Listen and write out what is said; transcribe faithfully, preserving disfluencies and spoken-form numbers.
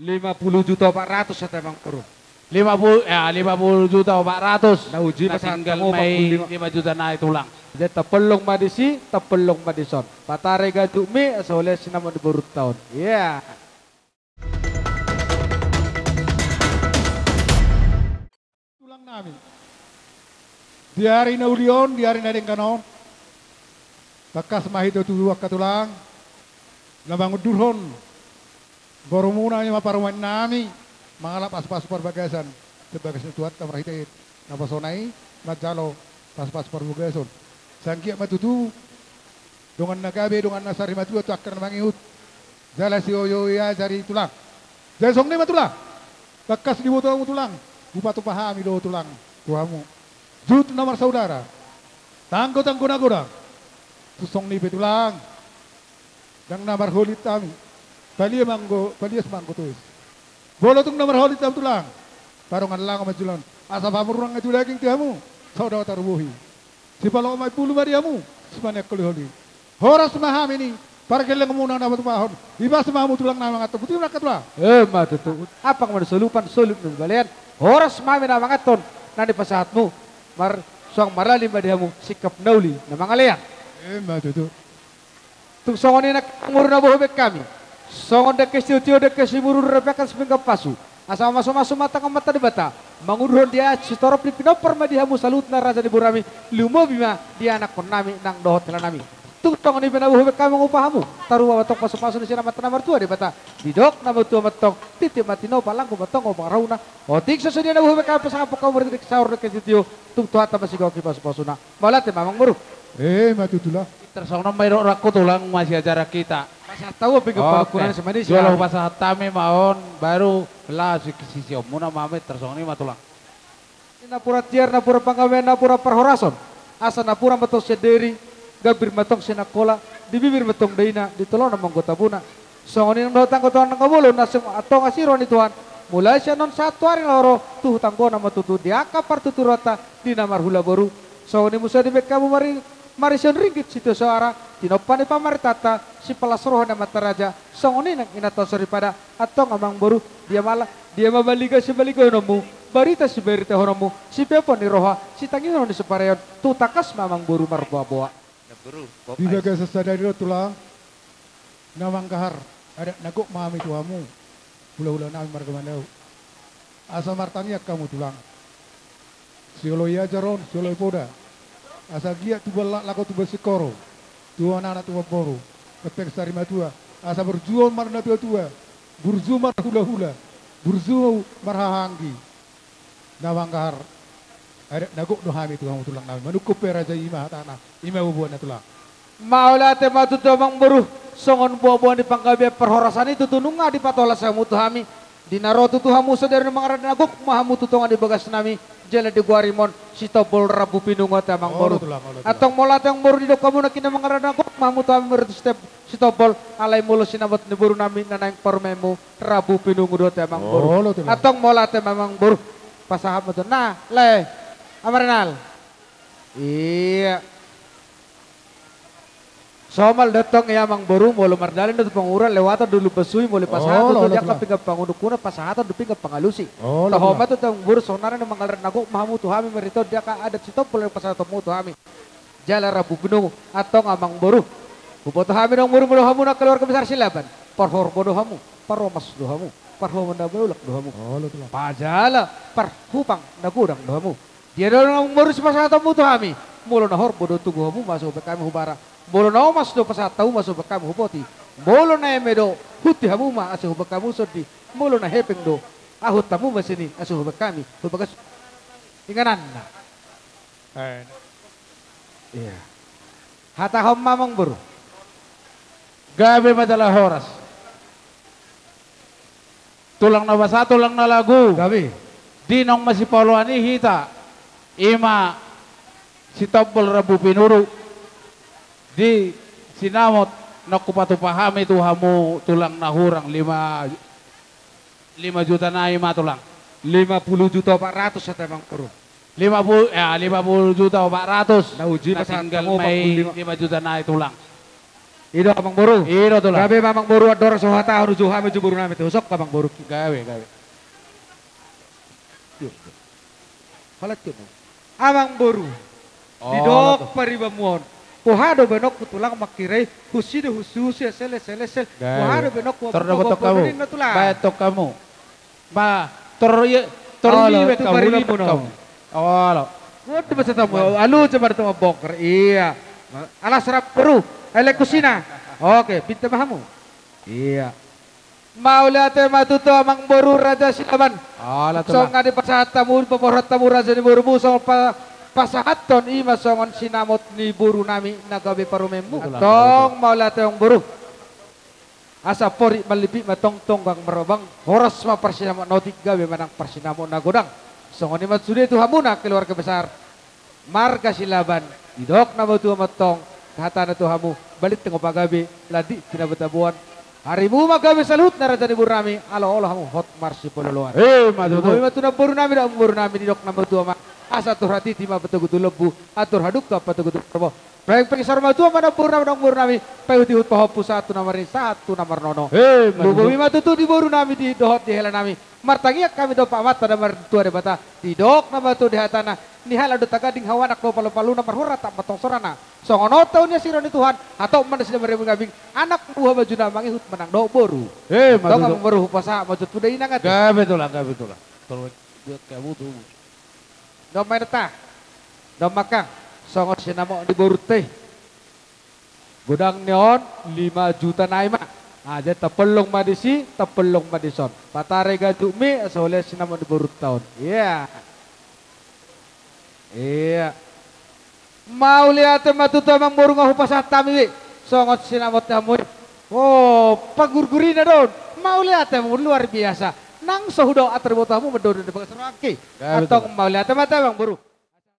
Lima puluh juta opat ratus hata, Amang Boru. Lima puluh, ya, lima puluh juta opat ratus. Na uji ma sahat hamu opat puluh lima. Lima juta nai, Tulang. Jadi tampellong ma disi, tampellong ma dison. Patari ganjutmi, asa uli sinamot ni borunta on. Iya. Tulang nami. Di ari na uli on, di ari na denggan on, tangkas ma hita tutu angka tulang na mangundurhon borumuna, i ma parumaen nami, mangalap pasupasu parbagason sian bagas ni Tuhanta marhite naposona i, manjalo pasupasu parbagason. Sai anggiat ma tutu dongan na gabe, dongan na sarimatua tu angka na mangihut. Jala sioioi aja di Tulang. Jadi songon i ma Tulang. Tangkas diboto hamu Tulang, hupatupa hami do Tulang tu hamu. Jut na marsaudara, tanggotanggo na godang. Tung songon i pe Tulang, ndang na marholit hami. Palia ma anggo, palias ma anggo tois. Molo tung na marholit hamu Tulang, parumaen lango ma joloan, asa pamuruan tu daging tu hamu, so do tarubohi. Sipalomak ma imbulu ma di hamu, sipaneang holiholi. Horas ma hami ni pargellengonmuna na patupahon. Ipas ma hamu Tulang na manganhon. Boti ma angka Tulang. Emma tutu. Ampang ma na solupan, solup ma na balean. Horas ma hami na manganhon na nipasahatmu. Mar, suang marali ma di hamu singkop na uli na mangalean. Emma tutu. Tung songon i nang Amang Boru na boha hami. Songon dengke sitio-tio, dengke simurudur, dengke sipinggan pasu, asa mamasu-masu ma tangan ni Amanta Debata, mangundurhon di ayat sitorop ni pinompar ma di hamu saluhutna raja ni borunami, lumobi ma di anakkonnami nang dohot helanami. Tung songon i pe na boha hami mangupa hamu, taruba ma antong pasu-pasu ni sian Amanta na martua Debata. Didok na martua ma antong, titi ma tinopa, langgo ma antong ombang rahuna. Otik so sadia na boha hami pasangap hamu marhite dengke saor, dengke sitio, tung Tuhanta ma sigogoi pasupasuna. Mauliate ma Amang Boru. Emma tutu Tulang. Tarsongon on ma i rohangku Tulang, masiajaran hita. Pasahat hamu pinggan panungkunan. Oke. Sian Manisia. Jolo pasahat hami ma on, baru laos sisionmuna ma hami, tarsongon i ma Tulang. Napuran tiar, napuran panggabean, napuran parhorason. Asa napuran ma antong sian diri, gambir ma antong sian Angkola, di bibir ma antong daina, di tolonan ma anggo tabuna. Songon i nang dohot anggo tulang na manghaholongi, na seng antong asi roha ni Tuhan, mulai sian on sahat tu ari na ro, tu hutanggohon ma tutu di angka partuturonta di na marhula boru. Songon i muse dibaen hamu mari, marisi on ringgit sitio soara, tinompa ni pamarentanta, sipalas roha ni amanta raja, songon i nang inanta soripada, antong Amang Boru, dia ma la, dia ma baliga sibaligahononmu, barita sibaritahononmu, sipeopon ni roha, sitangihonon ni sipareon, tung tangkas ma Amang Boru marboaboa. Di bagasan sadari on Tulang, na manggahar adat na gok ma hami tu hamu, hulahula nami marga Mandau. Asa martangiang hamu Tulang. Sioloi ajar on, sioloi poda. Asa giat tubuan laklak on tubuan singkoru, tubuan anak tubuan boru, hepeng sarimatua. Asa burju ma natuatua, burju ma hulahula, burju ma hahaanggi. Na manggahar adat na gok do hami tu hamu Tulang nami. Manungkun pe raja i ma hatana, i ma boaboana Tulang. Mauliate ma tutu Amang Boru, songon boaboa ni panggabean parhorasan i tutu nunga dipatolas hamu tu hami. Di na ro tutu hamu sadari on manggahar adat na gok ma hamu tu tonga ni bagas nami, jala digoari ma on Sitombol Rambu Pinungu ate Amang Boru. Olo Tulang, olo Tulang. Antong mauliate Amang Boru, didok hamu nangkin na manggahar adat na gok ma hamu tu hami marhite Sitombol, alai molo sinamot ni boru nami na naeng parumaenmu, Rambu Pinungu do ate Amang Boru. Olo Tulang. Antong mauliate ma Amang Boru. Pasahat ma tutu na, lae. Amang Renal. Iya. Somal do antong i Amang Boru, molo mardalan do tu Panguruan, lewatan do Lumban Suhi, molo pasahaton do di angka pinggan pangundukunan, pasahaton do pinggan pangalusi. Olo Tulang. Toho ma tutu Amang Boru, sonari na manggahar adat na gok ma hamu tu hami marhite on di angka adat Sitombol na pasahatonmu tu hami. Jala Rambu Pinungu, antong Amang Boru. Huboto hami do Amang Boru, molo hamu na keluarga besar Silaban, parhorbo do hamu, paromas do hamu, parhobas na manulak do hamu. Olo Tulang. Pajala parhupang na godang do hamu. Dia do Amang Boru sipasahatonmu tu hami? Molo na horbo do, tugu hamu ma asa hubaen hami hubara. Molo na omas do, pasahat hamu ma asa hubaen hami huboti. Molo na eme do, hunti hamu ma asa hubaen hami husondi. Molo na hepeng do, ahut hamu ma sian i asa hubaen hami hubagas ingananna. Eh. Iya. Hatahon ma Amang Boru. Gabe ma jala horas. Tulang na basa, tulang na lagu. Gabe. Di naung masipaoloan i hita, i ma Sitombol Rambu Pinungu. Di sinamot naung hupatupa hami tu hamu Tulang na hurang lima, lima juta nai ma Tulang. Lima puluh juta opat ratus hata Amang Boru. Lima puluh, ya, lima puluh juta opat ratus. Na uji ma sahat hamu opat puluh lima. Lima juta nai Tulang. I do, Amangboru. I do, Tulang. Gabe ma, Amangboru, andorang so huhatahon, uju hami uju borunami, tu husok, Amangboru. Gabe, gabe. Iya, iya. Palat, iya, Amang. Amangboru. Oh, didok paribanmu on. Boha do baenonku, Tulang, mangkirei, husi do husi, husi, sele, sele, sele. Gabe. Boha do baenonku, tor do botok hamu. Ninna, Tulang. Baen tong hamu. Ma, tor i, tor i, olo, baen tu hamu, paribanmu on. Olo. Waduh, masa tamu, alu coba tu mambongkar. Iya. Alas rap beru. Elek kusina. Oke, pinta ma hamu. Iya. Mauliate ma tutu, Amangboru Raja Silaban. Ala, Tulang. Songon na dipasahat hamu, dipaborhat hamu raja ni borumu, songon pa-, pasahathon i ma songon sinamot ni borunami na gabe parumaenmu. Betul, Tulang. Antong, betul. Mauliate, Amangboru. Asa porik mallipik ma tong, tonggang marbabang, horas ma parsinamot na otik, gabe ma nang parsinamot na godang. Songon i ma sude tu hamuna keluarga besar marga Silaban, didok na matua ma antong, hatana tu hamu, balintang ma pagabe, landi tinabo-taboan. Arimu ma gabe saluhutna, raja ni borunami, ala olo hamu hot marsipaolo-oloan. Emma tutu. Boi ma tu namborunami dohot namborunami, didok na matua ma, asa atur hatiti ma patogu tu lombu, atur hadungka patogu tu horbo. Pengpeng saur matua ma namborunami dohot namborunami, paihut-ihut pahompu sahat tu na marnini, sahat tu na marnono. Emma tutu. Boi ma tutu di borunami, di dohot di helanami. Martangiang hami dompak amanta na martua Debata, didok na matua di hatana, ni halak do tagading hau anak do palu-paluna, marhurang tap ma antong sorana. Songon on tahu ni asi roha ni Tuhan, hatop ma nasida margabing-gabing, anak buha bajuna mangihut ma nang dohot boru. Emma tutu. Tong, Amangboru, hupasahat ma jotmu da inang ate. Gabe, Tulang, gabe, Tulang. Tolong buat kamu tuh. Dong ma inanta. Dong ma, Kang. Songon sinamot ni borunta i. Godang ni on lima juta nai ma. Ah, jadi tapollong ma disi, tapollong ma dison. Patari gajutmi, asa hulean sinamot ni borunta on. Iya. Iya. Mauliate ma tutu, Amangboru, nga hupasahat hami be songon sinamot ni hamu i. Oh, panggurgurina do on. Mauliate, Amangboru, luar biasa. Nang so hudok, atur boto hamu mandodon di bagas rohangki. Ya, betul. Antong, mauliate ma tutu, Amangboru.